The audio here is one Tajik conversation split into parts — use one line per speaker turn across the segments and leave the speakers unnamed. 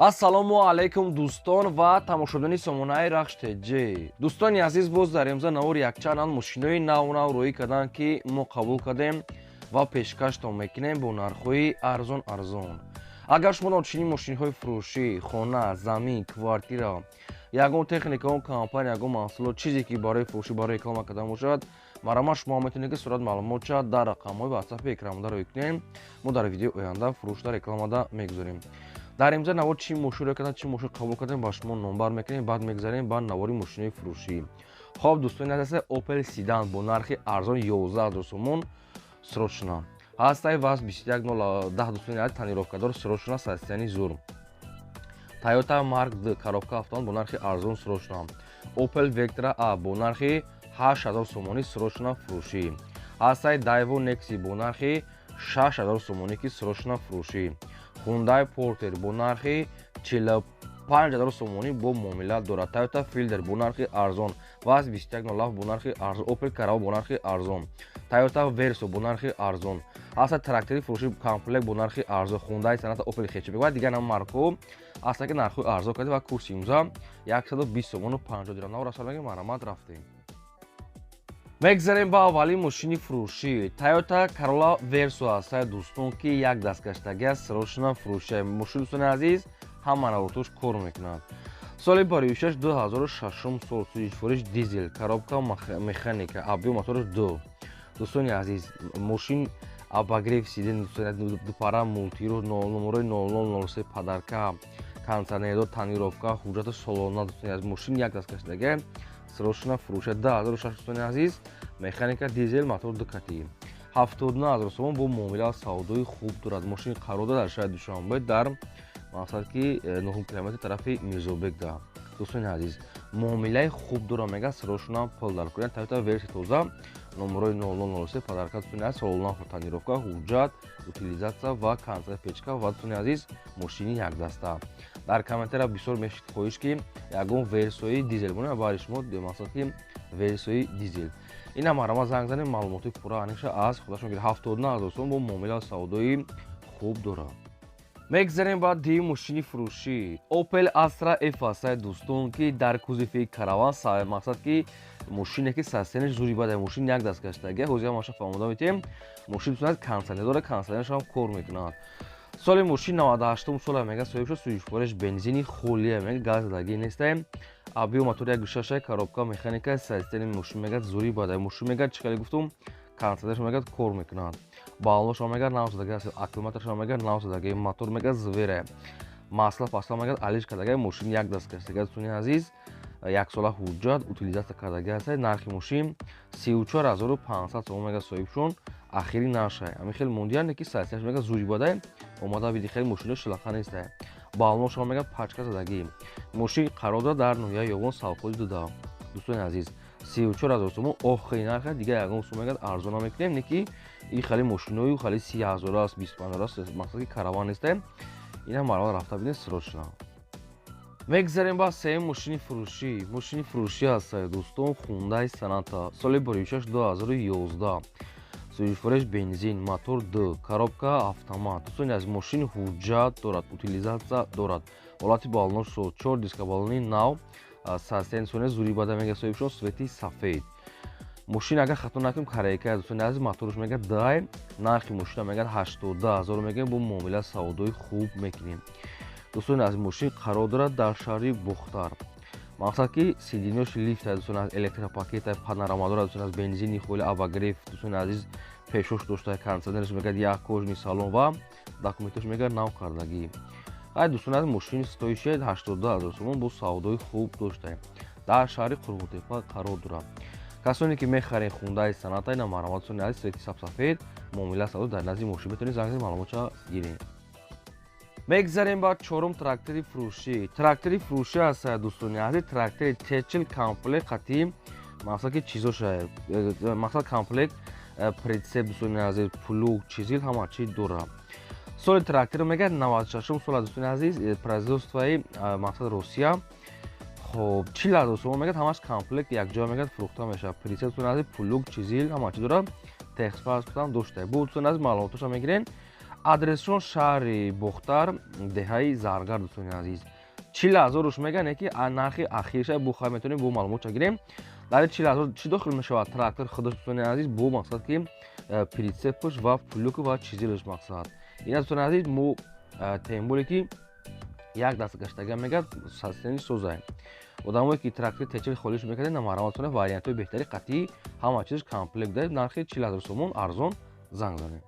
Ассалому алайкум, дӯстон ва тамошобинони сомонаи Рахш ТЖ. Дӯстони азиз, боз дар имза навор якчанд мошинои нав нав рӯӣ карданд, ки мо қабул кардем ва пешкаштон мекунем бо нархҳои арзон арзон. Агар шумо чунин мошинҳои фурӯшӣ, хона, замин, квартира, ягон техника, он компания, ягон маҳсулот, чизе ки барои фурӯшӣ, барои реклама кардан бошад, марҳамат, шумо метавонед, ки сурат маълумотша дар рақамҳои ватсапи экранмонда рӯй кунем. Мо дар видеои оянда фурӯшда, рекламада мегузорем. Дар имза навор чӣ мошин рӯй карданд, чӣ мошин қабул кардем, ба шумо номбар мекунем. Баъд мегузарем ба навори мошинои фурӯшӣ. Хоб, дӯстони азиз, Opel седан бо нархи арзон 11 000 сомон, срочно ҳастай. ВАЗ 21010, дӯстони азиз, тонировкадор, срочно, состояние зур. Toyota Mark D, коробка автомат, бо нархи арзон, срочно. Opel Vectra A бо нархи 8000 сомонӣ, срочно фурӯшӣ ҳастай. Daewoo Nexia бо нархи 6000 сомонӣ, ки срочно фурӯшӣ. Hyundai Porter бо нархи 45 000 сомонӣ бо муомила дорад. Toyota Fielder бо нархи арзон, ВАЗ 2107 бо нархи арзон, Opel Caravelle бо нархи арзон, Toyota Verso бо нархи арзон ҳаста. Трактори фурӯши комплект бо нархи арзон, Hyundai Sonata, Opel хэтчбек ва дигар маркҳо ҳаста, ки нархҳои арзон карда ва курси имрӯза 120 сомону 50 дирам. Навор расолаги, марҳамат, рафтем. Мегзарем ба аввалин мошини фурӯшӣ. Toyota Corolla Verso ҳастае, дӯстон, ки як дастгаштагӣ аст, срочно фурӯшия. Мошин, дӯстони азиз, ҳама наворотош кор мекунад. Соли бароишаш 2006 сол, сӯзишвориш дизел, коробка механика, объём мотораш ду. Дӯстони азиз, мошин обогрев сиденье, дупара, мультируль, номерои 0003, подарка, кондиционердор, тонировка, ҳуҷҷати солона. Дӯстони азиз, мошин як дастгаштагӣ, срочно фурӯша, 2006, дӯстони азиз, механика, дизел, мотор дукати, 79 000 сомон, бо муомила савдои хуб дорад. Мошини қарор дорад дар шаҳри Душанбе, дар мақсад ки 9 километр тарафи Мирзобек да. Дӯстони азиз, муомилаи хуб дорам, мега, срочно пул дар кунед. Toyota Verso тоза, номерои 0003, подарка, дӯстони азиз, солона, тонировка, ҳуҷҷат, утилизация ва кондиционер, печка ва, дӯстони азиз, мошини якдаста. Дар комментария бисёр мешид хоҳиш, ки ягон Версои дизел бона бари шумо, мақсад ки Версои дизел. Ина марҳамат, занг занем, маълумоти пурра аниша аз худашон гиред. 79 000 сом, бо муомила савдои хуб дорад. Мегзарем ба дии мошини фурӯшӣ. Opel Astra F ҳастае, дӯстон, ки дар кузови караван, мақсад ки мошине ки состояние зури бада. Мошин як даст гаштагия, ҳозир маша фаҳмода метиҳем. Мошин, дӯстон, кондиционер дорад, кондиционершам кор мекунад. Соли мошин 98 сола мега соҳиб шуд. Сӯзишвориш бензини холия, мега, газ задагӣ нестае. Объём мотор як шашай, коробка механика. Состояние мошин, мега, зури бада. Мошин, мега, чӣ хеле гуфтум, кондиционерш, мега, кор мекунад, баллонашо, мега, нав задагӣ аст, аккумуляторшо, мега, нав задагӣ, мотор, мега, звере, масла пасла, мега, алиш кардагӣ. Мошин як даст гаштагӣ, дӯстони азиз, яксола ҳуҷҷат, утилизация кардагӣ аст. Нархи мошин 34 500 сомон, мега, соҳибшон ахири нархшай, ҳамин хел мондияне, ки состояние ш, мега, зури бадай. Омада биди, хеле мошино шилақа нестай. Баллонашо, мега, пачка задагӣ. Мошин қарор дорад дар ноҳияи Ёвон, совхози дуда. Дӯстони азиз, 34 000 сомон охири нарха, дигар ягон сум, мега, арзон намекунем. Не ки и хеле мошиною хеле 30 000 аст, 25 000 аст, мақсад ки караван нестай. Ина марҳамат, рафта бинед, срочно. Мегзарем ба сеюм мошини фурӯшӣ. Мошини фурӯшӣ ҳаст, дӯстон, Хундай Соната, соли боришаш 2011, сӯзишвориш бензин, мотор д, коробка автомат. Дӯстони азиз, мошин ҳуҷҷат дорад, утилизация дорад, ҳолати баллонош чор диска баллони нав, состояние зури бада, мега, соҳибшон, цвети сафед. Мошин, агар хато накунем, корейка, дӯстони азиз, моторш, мега, дай. Нархи мошина, мега, 82 000 мегӯем, бо муомила савдои хуб мекунем. Дӯстони азиз, мошин қарор дорад дар шаҳри Бохтар, мақсад ки сиденье ш лифт, дӯстони азиз, электропакет, панорама дорад, дӯстони азиз, бензини холи, обогрев, дӯстони азиз, пешош дошта, кондиционерш, мегӯяд, як кожаный салон ва документош, мегӯяд, нав кардагӣ. Ай, дӯстони азиз, мошини стоящий 82 000 сомон, бо савдои хуб дошта, дар шаҳри Қурғонтеппа қарор дорад. Касоне ки мехарен Хундаи Соната, ина марҳамат, дӯстони азиз, цвети сабсафед, муомила савдо дар назди мошин, метавонед занг занед, маълумотша гиред. Мегзарем ба чорум трактори фурӯшӣ. Трактори фурӯшӣ аст, дӯстони азиз, трактори Т40 комплект қатӣ, мақсад ки чизоша, мақсад комплект, прицеп, дӯстони азиз, плуг, чизил, ҳама чи дорад. Соли тракторро, мегӯяд, 96 сола, дӯстони азиз, производствои, мақсад, Россия. Хоб, 40 000 сомон, мегӯяд, ҳамаш комплект якҷоя, мегӯяд, фурӯхта мешавад. Прицеп, дӯстони азиз, плуг, чизил, ҳама чи дорад, техпаспортам дошта бу. Дӯстони азиз, маълумотоша мегирен. Адресшон шаҳри Бохтар, деҳаи Заргар, дӯстони азиз. 40 000 руш меган, яки нархи ахирша бу хай метавонем бо маълумотша гирем. Дар 40 000 чӣ дохил мешавад? Трактор худаш, дӯстони азиз, бо мақсад ки прицепаш ва плуг ва чизилаш мақсад. Ина, дӯстони азиз, мо тем более ки як даст гаштага мегад, состояние созай. Одамое ки трактори Т40 холиш мекардед, намараматона вариантҳои беҳтари қатъӣ, ҳама чизаш комплект доред. Нархи 40 000 сомон, арзон, занг занед.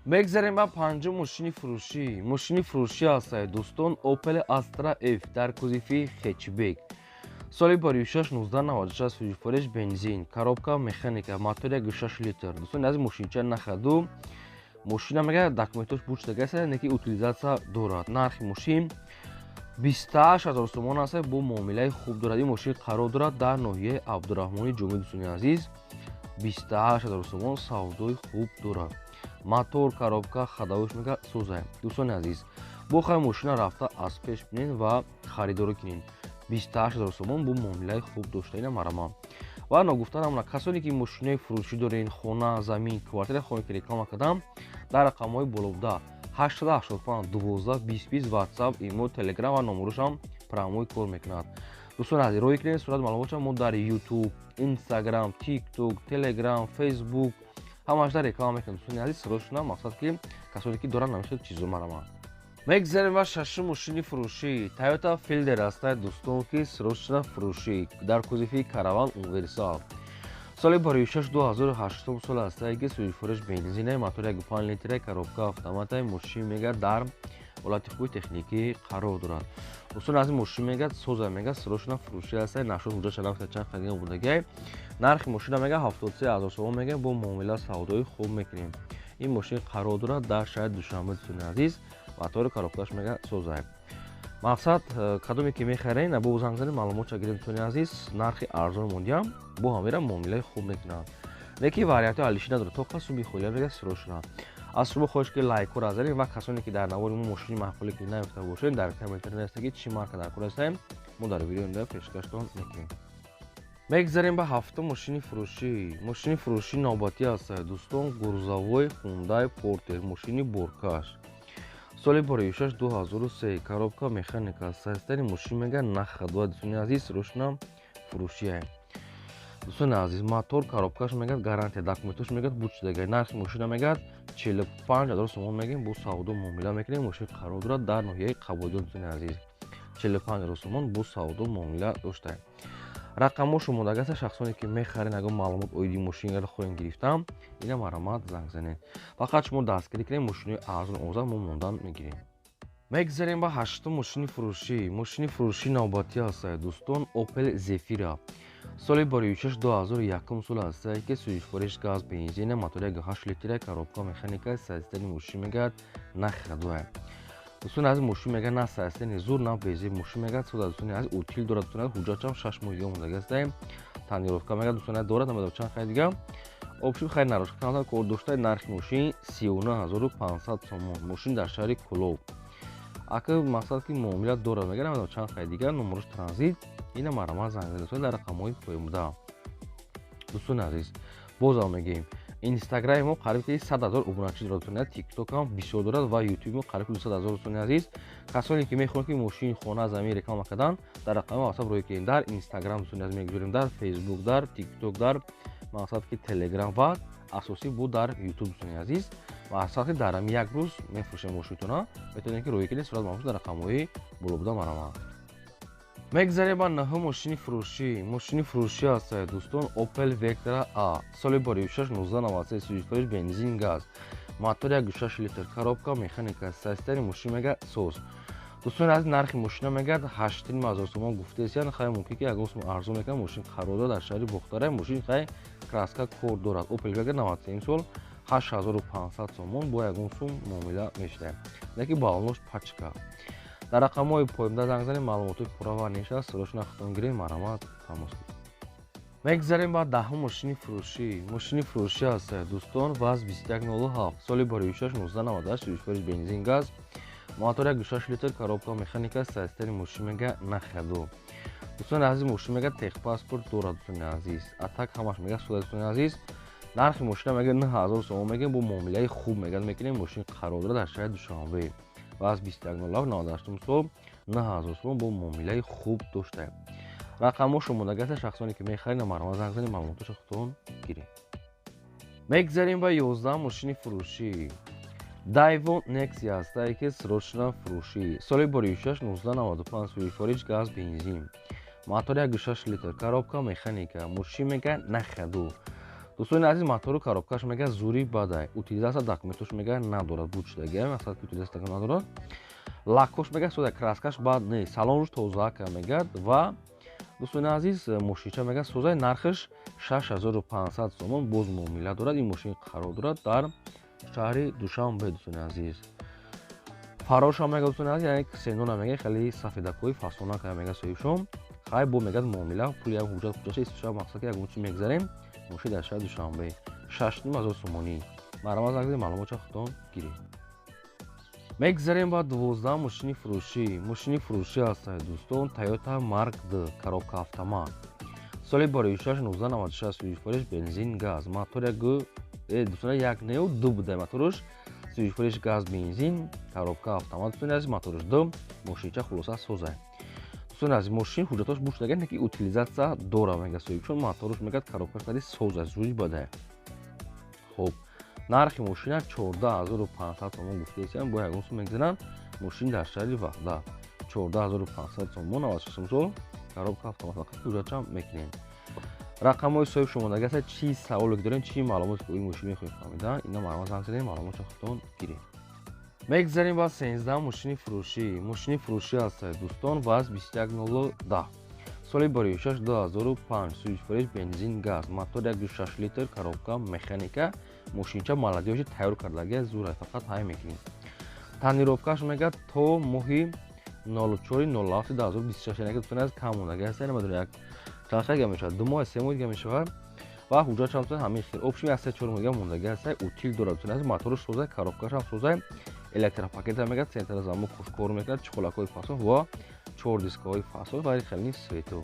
Мегзарем ба панҷум мошини фурӯшӣ. Мошини фурӯшӣ ҳастад, дӯстон, Opel Astra F дар кузови хэтчбек, соли 2006, 1996, сӯзишвориш бензин, коробка механика, мотор 1,6 литр. Дӯстони азиз, мошинча нахаду мошина мега документош бучдагаса, неки утилизация дорад. Нархи мошин 28 000 сомон аст, бо муомилаи хуб дорад. Ин мошин қарор дорад дар ноҳияи Абдураҳмони Ҷомӣ. Дӯстони азиз, 28 000 сомон, савдои хуб дорад. Мотор, коробка, ходовойш мега созаем. Дӯстони азиз, бо хай мошина рафта аз пеш бинед ва харидорӣ кунед. 28 000 сомон бо муомилаи хуб дошта, ина марама. Ва ногуфта намона, касоне ки мошинаи фурӯшӣ дорен, хона, замин, квартира хоҳем ки реклама кардам, дар рақамҳои болобуда 885 12 20 20 WhatsApp, имо, Telegram ва номерошам прямой кор мекунад. Дӯстони азиз, роҳӣ кунед сурат маълумотша. Мо дар YouTube, Instagram, TikTok, Telegram, Facebook ҳамааш дар реклама мекунем. Дӯстони азиз, сирошона мақсад ки касоне ки доранд намешад чизо марама. Мегзарем ва шашум мошини фурӯшӣ. Toyota Fielder ҳастад, дӯстон, ки срочно фурӯшӣ, дар кузови караван универсал, соли 2006, 2008 сол ҳастае ки сӯзишвориш бензина, мотор 1,5 литра, коробка автомата. Мошин мега дар ҳолати хуби техникӣ қарор дорад. Дӯстон, аз ин мошин мега соза, мега срочно фурӯшӣ ҳастае. Нашуд ҳуҷҷат шарафта чанд қадима будагиай. Нархи мошина мега 73 000 сомон мега, бо муомила савдои хуб мекунем. Ин мошин қарор дорад дар шаҳри Душанбе. Дӯстони азиз, мотори, коробкаш мега созай. Мақсад кадоме ки мехарен, бо занг занед, маълумотша гирем. Дӯстони азиз, нархи арзон мондиам, бо ҳамира муомилаи хуб мекунанд, лекин вариантҳои алишӣ надорад, то қасуми холия мега срочно. Аз шумо хоҳиш ки лайкҳоро занед ва касоне ки дар навори мо мошини маъқуле ки наёфта бошед, дар комментарий нависед ки чӣ марка дар кор ҳастем, мо дар видео оянда пешкаштон мекунем. Мегзарем ба ҳафтум мошини фурӯшӣ. Мошини фурӯшӣ навбатӣ ҳастад, дӯстон, грузовой Хундай Портер, мошини боркаш, соли 2006, 2003, коробка механика. Состояние мошин мега нахадва. Дӯстони азиз, срочно фурӯшия. Дӯстони азиз, мотор, коробкаш мегӯяд гарантия, документош мегӯяд буд шудага. Нархи мошина мегӯяд 45 000 сомон мегӯем, бо савдо муомила мекунем. Мошин қарор дорад дар ноҳияи Қабодиён. Дӯстони азиз, 45 000 сомон бо савдо муомила доштаем. Рақамҳо шумодагаста. Шахсоне ки мехарен, ягон маълумот оиди мошинро хоҳем гирифтам, ина марҳамат, занг занед. Фақат шумо дастгирӣ кунед, мошинои арзон озад мо мондан мегирем. Мегзарем ба ҳаштум мошини фурӯшӣ. Мошини фурӯшӣ навбатӣ ҳастад, дӯстон, Opel Zafira, соли 2006, 2001 сол ҳастад ки сӯзишвориш газ, бензина, мотори 1,8 литра, коробка механика. Состояние мошин мегӯяд нахадуа. Дӯстони азиз, мошин мегӯяд на состояние зур, на безеб, мошин мегӯяд сода. Дӯстони азиз, утил дорад. Дӯстони азиз, ҳуҷҷатшам 6 моҳ дига мондагӣ ҳастаем. Тонировка мегӯяд, дӯстони азиз, дорад, намедонам чанд хай дига общем хайр нарошка камтар кор дошта. Нархи мошин 39 500 сомон. Мошин дар шаҳри Кулоб. Ака мақсад ки муомила дорад, мегӯяд, намедонам чанд хай дига. Номерош транзит, ина марҳамат, занг занед дар рақамҳои поёнбуда. Дӯстони азиз, бозам мегӯем, Инстаграми мо қариб ки 100 000 обуначӣ дорад, дӯстони азиз, Тиктокам бисёр дорад ва Ютуби мо қариб ки 200 000. Дӯстони азиз, касоне ки мехоҳанд ки мошини, хона, замин реклама кардан, дар рақами WhatsApp рӯй кунед. Дар Инстаграм, дӯстони азиз, мегузорем, дар Фейсбук, дар Тикток, дар мақсад ки Телеграм ва асосӣ буд дар Ютуб. Дӯстони азиз, мақсад ки дар ҳами як рӯз мефурӯшем мошинтона, метавонед ки рӯй кунед сурат маълумот дар рақамҳои боло буда, марҳамат. Мегзарем ба наҳум мошини фурӯшӣ. Мошини фурӯшӣ ҳастад, дӯстон, Opel Vectra A, соли 2006, 1993, сӯзишвориш бензин, газ, мотор 1,6 литр, коробка механика. Состояние мошин мега соз. Дӯстони азиз, нархи мошина мегӯяд 8,5 ҳазор сомон гуфтаест, хай мумкин ки ягон сум арзон мекунад. Мошин қарор дорад дар шаҳри Бохтара. Мошин хай краска кор дорад. Opel Vectra 93 сол, 8500 сомон, бо ягон сум муомила мешавад, лекин баллонош пачка. Дар рақамҳои поёнда занг занед, маълумотҳои пурра ва нешаст, срочно худтон гиред, марҳамат, тамос кунед. Мегзарем ба даҳум мошини фурӯшӣ. Мошини фурӯшӣ ҳаст, дӯстон, ВАЗ 2107, соли 2006, 1998, сӯзишвориш бензин, газ, мотор 1,6 литр, коробка механика. Состояние мошин мега нахаду. Дӯстони азиз, мошин мега техпаспорт дорад. Дӯстони азиз, а так ҳамаш мега суда. Дӯстони азиз, Нархи мошина мегӯяд 9000 сомон мегӯем, бо муомилаи хуб мегӯяд мекунем. Мошин қарор дорад дар шаҳри Душанбе ва аз 21.07.98 сол 9000 сомон бо муомилаи хуб доштаем. Рақамҳо шумодагаста, шахсоне ки мехаред, марҳамат занг занед, маълумоташо худтон гиред. Мегзарем ба 11 мошини фурӯшӣ. Дайвон Нексия ҳастае, ки срочно фурӯшӣ. Соли боришаш 1995, сӯи газ, бензин, мотор 1,6 литр, коробка механика. Мошин мега на ходу. Дӯстони азиз, мотору коробкаш мега зури бадай, утилизация документош мега надорад, буд шудагия, масалан, ки утилизация надорад. Лакош мега сода, краскаш бад не, салонш тозака мегад. Ва дӯстони азиз, мошинча мега созаи, нархаш 6500 сомон, боз муомила дорад. Ин мошин қарор дорад дар шаҳри Душанбе. Дӯстони азиз, фарошам мега, дӯстони азиз, яъне ксенона мега хеле сафедакҳои фасонака мега соҳибшон. Хай, бо мегад муомила, пули як ҳуҷҷат ҳуҷҷатша истиша, мақсад ки ягон чи мегзарем. Мошин дар шаҳри Душанбе 6500 сомонӣ. Марҳамат занг занед, маълумотша худтон гиред. Мегзарем ба 12 мошини фурӯшӣ. Мошини фурӯшӣ ҳастад, дӯстон, Тойота Марк Д, коробка автомат, соли боришаш 1996, сӯзишвориш бензин, газ, мотор як, дӯстон, як неу ду буда моторш, сӯзишвориш газ, бензин, коробка автомат. Дӯстони азиз, моторш ду, мошинча хулоса созай. Дӯстони азиз, мошин ҳуҷҷатош буш шудага, не ки утилизация дора мега соҳибчон, моторш мегад, коробкаш кади созай, зури бадай. Хуб, нархи мошина 14500 сомон гуфтаесиям, бо ягон сум мегзананд. Мошин дар шаҳри Ваҳдат, 14500 сомон, 96 сол, коробка автомат, фақат ҳуҷҷатшам мекунем. Рақамҳои соҳиб шумодагаста. Чӣ саволе ки дорем, чӣ маълумоте ки ои мошин мехоҳем фаҳмидан, ина марҳамат занг занед, маълумотша худтон гирем. Мегзарем ба 13 мошини фурӯшӣ. Мошини фурӯшӣ ҳастад, дӯстон, ВАЗ 21010, соли боришаш 2005, сӯзишвориш бензин, газ, мотор 1,6 литр, коробка механика. Мошинча молодёжи тайёр кардагия, зура, фақат ҳай мекунем. Тонировкаш мегӯяд то моҳи 04.07 2026, яъне ки, дӯстони азиз, кам мондаги аст, яъне як чанд дига мешавад, 2 моҳ, 3 моҳ дига мешавад. Ва ҳуҷҷатшам ҳамин хел, общем, як 3-4 моҳ дига мондаги аст. Утил дорад, дӯстони азиз, моторш созай, коробкашам созай, электропакета мегӯяд, центр замок хушкор мекунад, чехолакҳои фасон ва чор дискаҳои фасон ва хелни свету.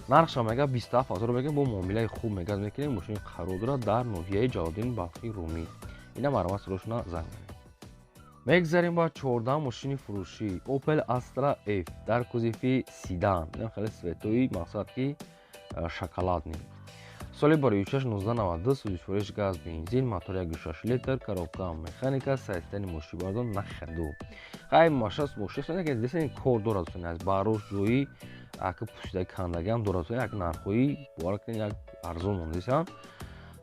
Нархша мега 27 000 мегӯем, бо муомилаи хуб мегӯяд мекунем. Мошини қарор дорад дар ноҳияи Ҷалолиддини Балхии Румӣ. Ина марҳамат, срочно занг занед. Мегзарем ба 14 мошини фурӯшӣ. Opel Astra F дар кузови седан, инам хеле цветои, мақсад ки шоколадный, соли боришаш 1992, сӯзишвориш газ, бензин, мотор 1,6 литр, коробка механика. Состояние мошинбардон на ходу. Хай, мошин кор дорад, аз барош ҷои ака пӯшида кандагиам дорад. Як нархҳои, бовар кунед, як арзон мондесам.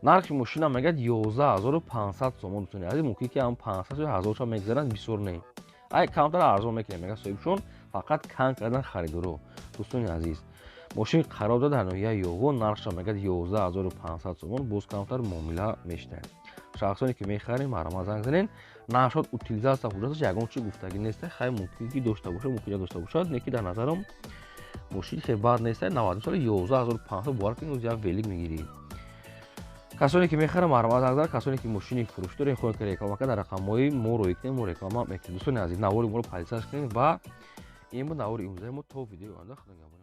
Нархи мошина мегӯяд 11 500 сомон. Дӯстони азиз, мумкин ки ҳам 500 ё ҳазорша мегзаранд, бисёр не, ай камтар арзон мекунем, мегӯяд соҳибшон, фақат кам кардан харидоро. Дӯстони азиз, мошин қарор дорад дар ноҳияи Ёвон, нархша мегӯяд 11 500 сомон, боз камтар муомила мешавад. Шахсоне ки мехарем, марҳамат занг занед. Нашод утилизация ҳуҷҷаташ ягон чи гуфтагӣ нест. Хай, мумкин ки дошта бошад, мумкин надошта бошад, не ки дар назарам мошин хеле бад нест. 92 соли, 11 500, бовар кунед, як велик мегирӣ. Касоне ки мехарам, марҳамат занг занед. Касоне ки мошини фурӯш дорем, хоҳем ки реклама кунед, дар рақамҳои мо рӯй кунем, мо реклама мекунем. Дӯстони азиз, навори моро подписаться кунед. Ва ин буд навори имрӯзаи мо. То видеои оянда, худо нигаҳбон.